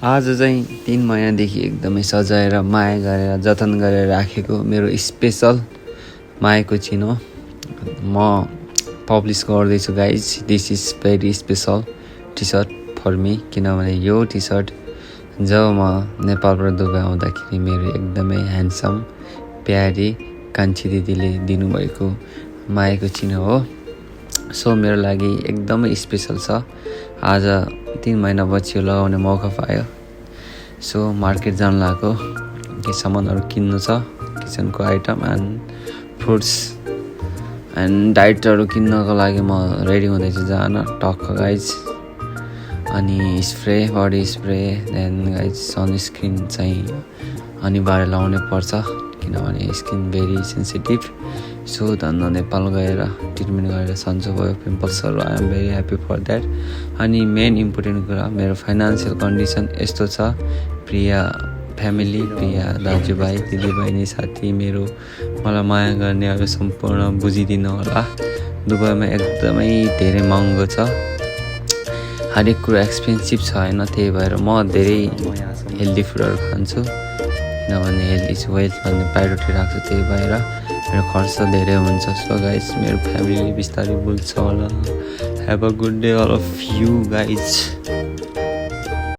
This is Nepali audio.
आज चाहिँ 3 महिनादेखि एकदमै सजाएर माया गरेर जतन गरेर राखेको मेरो स्पेसल मायाको चिनो म पब्लिस गर्दैछु guys. This is very special T-shirt for me, किनभने यो टी सर्ट जब म नेपालबाट दुबई आउँदाखेरि मेरो एकदमै ह्यान्डसम प्यारी कान्छी दिदीले दिनुभएको मायाको चिनो हो। सो मेरो लागि एकदमै स्पेसल छ। आज 3 महिनापछि लगाउने मौका पायो। सो मार्केट जान लागेको, के सामानहरू किन्नु छ, किचनको आइटम एन्ड फ्रुट्स एन्ड डाइटहरू किन्नको लागि म रेडी हुँदैछु जान टक्क गाइज। अनि spray, body spray, then guys sunscreen चाहिँ अनिवार्य लाउनै पर्छ किनभने स्किन भेरी सेन्सिटिभ। सो धन्न नेपाल गएर ट्रिटमेन्ट गरेर सन्चो भयो पिम्पल्सहरू। I am very happy for that. अनि मेन इम्पोर्टेन्ट कुरा, मेरो फाइनेन्सियल कन्डिसन यस्तो छ। प्रिय फ्यामिली, प्रिय दाजुभाइ, दिदीबहिनी, साथी, मलाई माया गर्नेहरू सम्पूर्ण बुझिदिनु होला। दुबईमा एकदमै धेरै महँगो छ, हरेक कुरा एक्सपेन्सिभ छ होइन। त्यही भएर म धेरै हेल्दी फुडहरू खान्छु किनभने हेल्थ इज वेल्थ भन्ने प्रायोरिटी राख्छु। त्यही भएर मेरो खर्च धेरै हुन्छ। सो गाइज मेरो फ्यामिलीले बिस्तारै बुझ्छ होला। Have a good day all of you guys.